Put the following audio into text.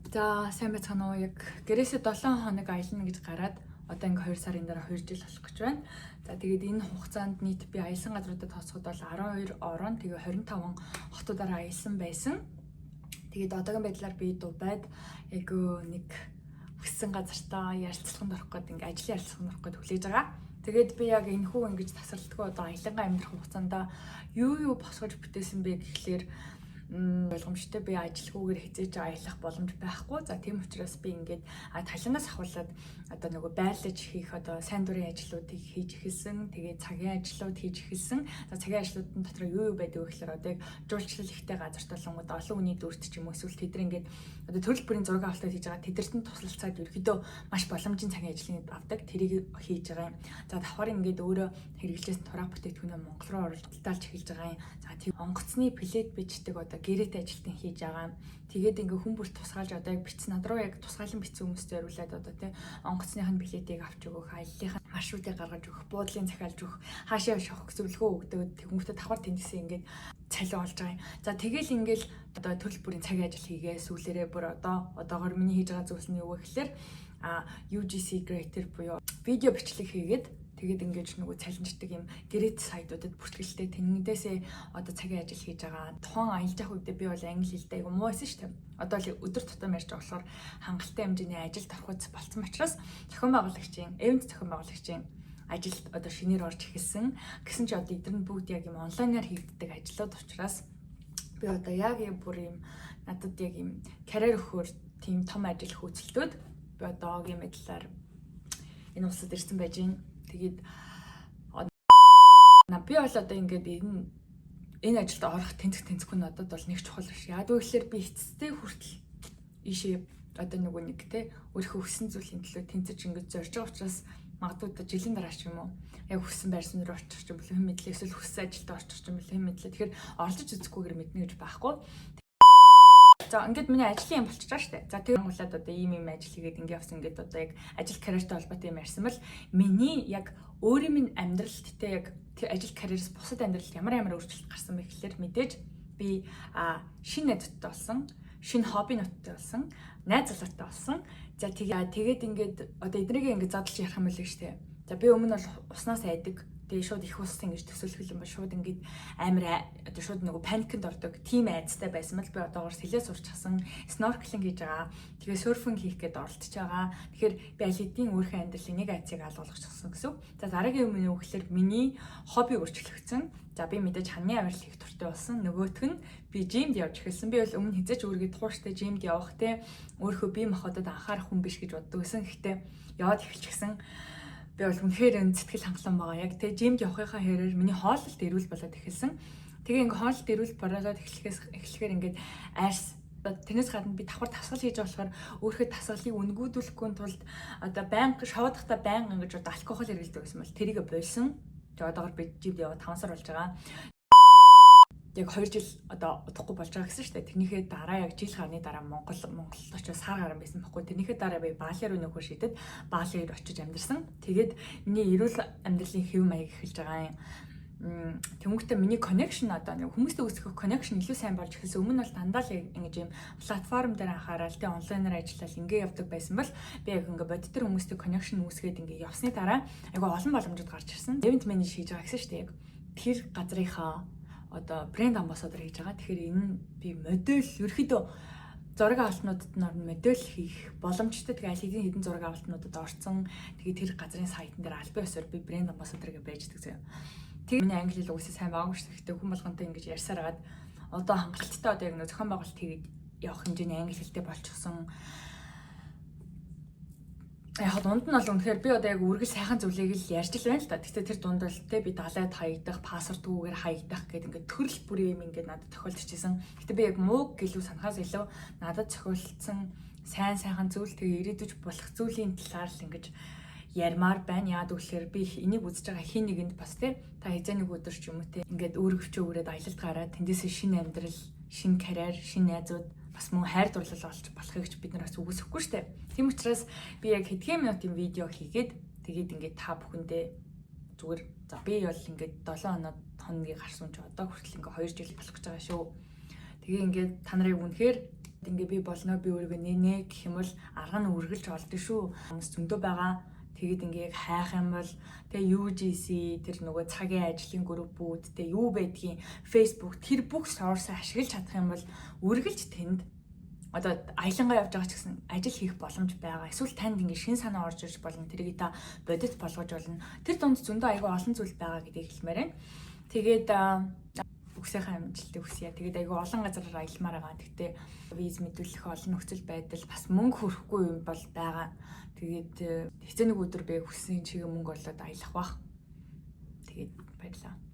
За, сайн байцгаана уу? Яг гэрээсээ 7 хоног аялна гэж гараад одоо ингээ 2 сарын дараа 2 жил болох гэж байна. За, тэгээд энэ хугацаанд нийт би аялсан газруудад тооцоход бол 12 орон, тэгээ 25 хотуудаар аялсан байсан. Тэгээд одоогийн байдлаар би Дубайд яг нэг хүссэн газартаа ярилцлаганд орох гээд, ингээ ажлын ярилцлаганд орох гээд хүлээж байгаа. Тэгээд би яг энэ хүү ингэж тасралтгүй одоо аялангаа амьдрах хугацаанд юу юу босгож бүтээсэн бэ гэхлээр ойлгомжтой, би ажилгүйгээр хэзээ ч аялах боломж байхгүй. За, тийм учраас би ингээд Таиландаас авхуулаад одоо нөгөө байрлаж хийх одоо сайн дурын ажлуудыг хийж эхэлсэн. Тэгээд цагийн ажлууд хийж эхэлсэн. За, цагийн ажлууд нь дотор юу юу байдаг вэ гэхээр одоо яг жуулчлал ихтэй газарт болонгууд олон хүний дүрт ч юм уу, эсвэл тэд нар ингээд одоо төрөл бүрийн зураг авалтууд хийж байгаа. Тэдэрт нь туслалцаад ерөөхдөө маш боломжийн цагийн ажлыг авдаг. Тэрийг хийж байгаа юм. За, давхар ингээд өөрөө хэрэглээс тураах бүтээгдэхүүнээ Монгол руу оруулж худалдаалж эхэлж байгаа юм. За, тийм онгоцны билет бичдэг одоо гэрээтэй ажилтан хийж байгаа. Тэгээд ингээ хүн бүр тусгаалж одоо яг бичсэн, над руу яг тусгаалan бичсэн хүмүүст зориулаад одоо тий онгоцных нь билетийг авч өгөх, аяллахын маршрутыг гаргаж өгөх, буудлын захиалж өгөх, хаашаа явах зөвлөгөө өгдөг. Тэнгүүтээ давхар тэндээсээ ингээд цалин олж байгаа юм. За, тэгэл ингээл одоо төрөл бүрийн цагийн ажил хийгээ сүүлээрээ бүр одоогор миний хийж байгаа зүйлс нь юу вэ гэхээр UGC creator буюу видео бичлэг хийгээд, тэгээд ингэж нөгөө цалинждаг юм гэрээт сайтуудад бүртгэлтэй тэндээсээ одоо цагийн ажил хийж байгаа. Тухайн аялж явах үедээ би бол англи хэлтэй айгу муу байсан шүү дээ. Одоо л өдөр тутам ярьж байгаа болохоор хангалттай хэмжээний ажилд орох үс болцсон учраас зохион байгуулагчийн, event зохион байгуулагчийн ажилд одоо шинээр орж эхэлсэн. Гэсэн чи одоо эдгээр нь бүгд яг юм онлайнаар хийгддэг ажлууд учраас би одоо яг юм бүр юм надад яг юм карьер өгөхөөр тийм том ажил хөөцөлтөөд би одоогийн байдлаар энэ улсад ирсэн байж байна. Тэгээд би бол одоо ингээд энэ ажилд орох тэнцэх тэнцэхгүй нь надад бол нэг чухал биш. Яг гэвэл би эцэстээ хүртэл ийшээ одоо нөгөө нэг те өөрийнхөө хүссэн зүйлийн төлөө тэнцэж ингэж зорж байгаа учраас магадгүй одоо жилийн дараа ч юм уу яг хүссэн байрсан руу очих юм бол хэн мэдлээ, эсвэл хүссэн ажилд очих юм бол хэн мэдлээ. Тэгэхээр оролдож үзэхгүйгээр мэднэ гэж байхгүй. За, ингээд миний ажлын юм болчихж байгаа шүү дээ. За, тэр ангуулаад одоо ийм ийм ажил хийгээд ингээд явсан, ингээд одоо яг ажил карьертай холбоотой юм ярьсан бол миний яг өөрийн минь амьдралд те яг тэр ажил карьераас бусад амьдралд ямар ямар өөрчлөлт гарсан бэ гэхлээр мэдээж би шинэ найзуудтай болсон, шинэ хоббинуудтай болсон, найз залуутай болсон. За, тэгээ тэгээд ингээд одоо эднийг ингээд задлж ярих юм бол шүү дээ. За, би өмнө бол уснаас айдаг. Тэгээ шууд их ус ингэж төсөөлөх юм ба шууд ингээд амар одоо шууд нөгөө паникнд ордог тийм айдастай байсан бол би одоогор сэлээ сурчсан, snorkeling хийж байгаа. Тэгээ surfing хийх гээд оролдож байгаа. Тэгэхээр би аль хэдийн өөрийнхөө амьдралын нэг айдсыг алгуулчихсан гэсэн. За, дараагийн юм юу гэхээр миний хобби өөрчлөгдсөн. За, би мэдээж ханны авирал хийх дуртай болсон. Нөгөөх нь би gym д явж эхэлсэн. Би бол өмнө хэзээ ч өөрийгөө тууштай gym д явах те өөрийнхөө бие махбодод анхаарах хүн биш гэж боддог байсан. Гэхдээ яваад эхэлчихсэн, би бол үнэхээр энэ сэтгэл хангалуун байгаа. Яг тэ gym д явахынхаа хэрээр миний хооллолт эрүүл болоод эхэлсэн. Тэгээ ингээ хооллолт эрүүл болоод эхлэхээр ингээд арьс, тэрнээс гадна би давхар дасгал хийж байгаа болохоор өөрийнхөө дасгалыг үнгүүдүүлэхгүй тулд одоо байнга шоудахта байнга ингэж одоо алкогол хэрэглэдэг гэсэн бол тэрийг болсон. Тэгээ одоогор би gym д яваад 5 сар болж байгаа, яг 2 жил одоо удахгүй болж байгаа гэсэн шүү дээ. Тэрнийхээ дараа яг жил гарны дараа Монголд очиж сар гарan байсан байхгүй. Тэрнийхээ дараа би Бали руу нөхөр шидэд Бали руу очиж амьдарсан. Тэгээд миний эрүүл амьдралын хэв маяг эхэлж байгаа юм. Тэмүүтээ миний connection, одоо нэг хүмүүстэй үүсгэх connection илүү сайн болж эхэлсэн. Өмнө нь бол дандаа л ингэж юм платформ дээр анхаарал тэ онлайнаар ажиллал ингээ явдаг байсан бол би яг ингээ бодит төр хүмүүстэй connection үүсгээд ингээ явсны дараа айгүй олон боломжууд гарч ирсэн. Event manage хийж байгаа гэсэн шүү дээ. Яг тэр газрынхаа одоо брэнд амбассадор хийж байгаа. Тэгэхээр энэ нь би модель, ерөөхдөө зураг авалтнуудад нь орно, модель хийх боломжтой. Тэгээ аль хэдийн хэдэн зураг авалтнуудад орсон. Тэгээ тэр газрын сайтн дээр албан ёсоор би брэнд амбассадор гэж байждаг заяа. Тэгээ миний англи хэл угсаа сайн байгаагүй шүү дээ. Гэтэ хүн болгонтой ингэж ярьсаар хагаад одоо хангалттай одоо яг нэг зохион байгуулалт хийгээд явах хэмжээний англи хэлтэй болчихсон. Яг дунд нь бол үнэхээр би одоо яг үргэлж сайхан зүйлийг л ярьж л байна л та. Гэхдээ тэр дунд бол те би далайд хаягдах, паспортгүйгээр хаягдах гэдэг ингээд төрөл бүрийн юм ингээд надад тохиолдчихсэн. Гэтэ би яг мууг гэлүү санахаас илүү надад тохиолдсон сайн сайхан зүйл, тэгээ ирээдүйж болох зүйлийн талаар л ингэж ярмаар байна. Яад гэвэл би энийг үзэж байгаа хин нэгэнд бас те та хэзээ нэг өдөр ч юм уу те ингээд өөрөвчөө өрөөд аялалд гараад тэндээсээ шинэ амьдрал, шинэ карьер, шинэ найзууд, бас мөн хайр дурлал олж болохыг ч бид нар бас үгүйсэхгүй шүү дээ. Тийм учраас би яг хэдхэн минутын видео хийгээд, тэгээд ингээд та бүхэндээ зүгээр за би бол ингээд 7 хоног хоногийг гарсан чи одоо хүртэл ингээд 2 жил болох гэж байгаа шүү. Тэгээ ингээд та нарыг үнэхээр Ингээ би болно, би өөрийгөө нэнэ гэх юм бол арга нь үргэлж олдсон шүү. Хүмүүс зөндөө байгаа. Тэгээд ингээ яг хайх юм бол тэгээ UGC, тэр нөгөө цагийн ажлын группүүд, тэгээ юу байдгийг, Facebook, тэр бүх source ашиглаж чадах юм бол үргэлж тэнд одоо аялангаа явж байгаа ч гэсэн ажил хийх боломж байгаа. Эсвэл танд ингээ шин санаа орж ирж болно. Тэрийг та бодит болгож болно. Тэр дунд зөндөө айгүй олон зүйл байгаа гэдгийг хэлмээр байна. Тэгээд үгсийнхээ амжилтыг хүсье. Тэгээд айгүй олон газараар аялмаар байгаа. Гэхдээ виз мэдүүлэх олон нөхцөл байдал, бас мөнгө хүрэхгүй юм бол байгаа. Тэгээд хэзээ нэг өдөр би хүссэн чигээ мөнгө олоод аялах бах. Тэгээд баярлалаа.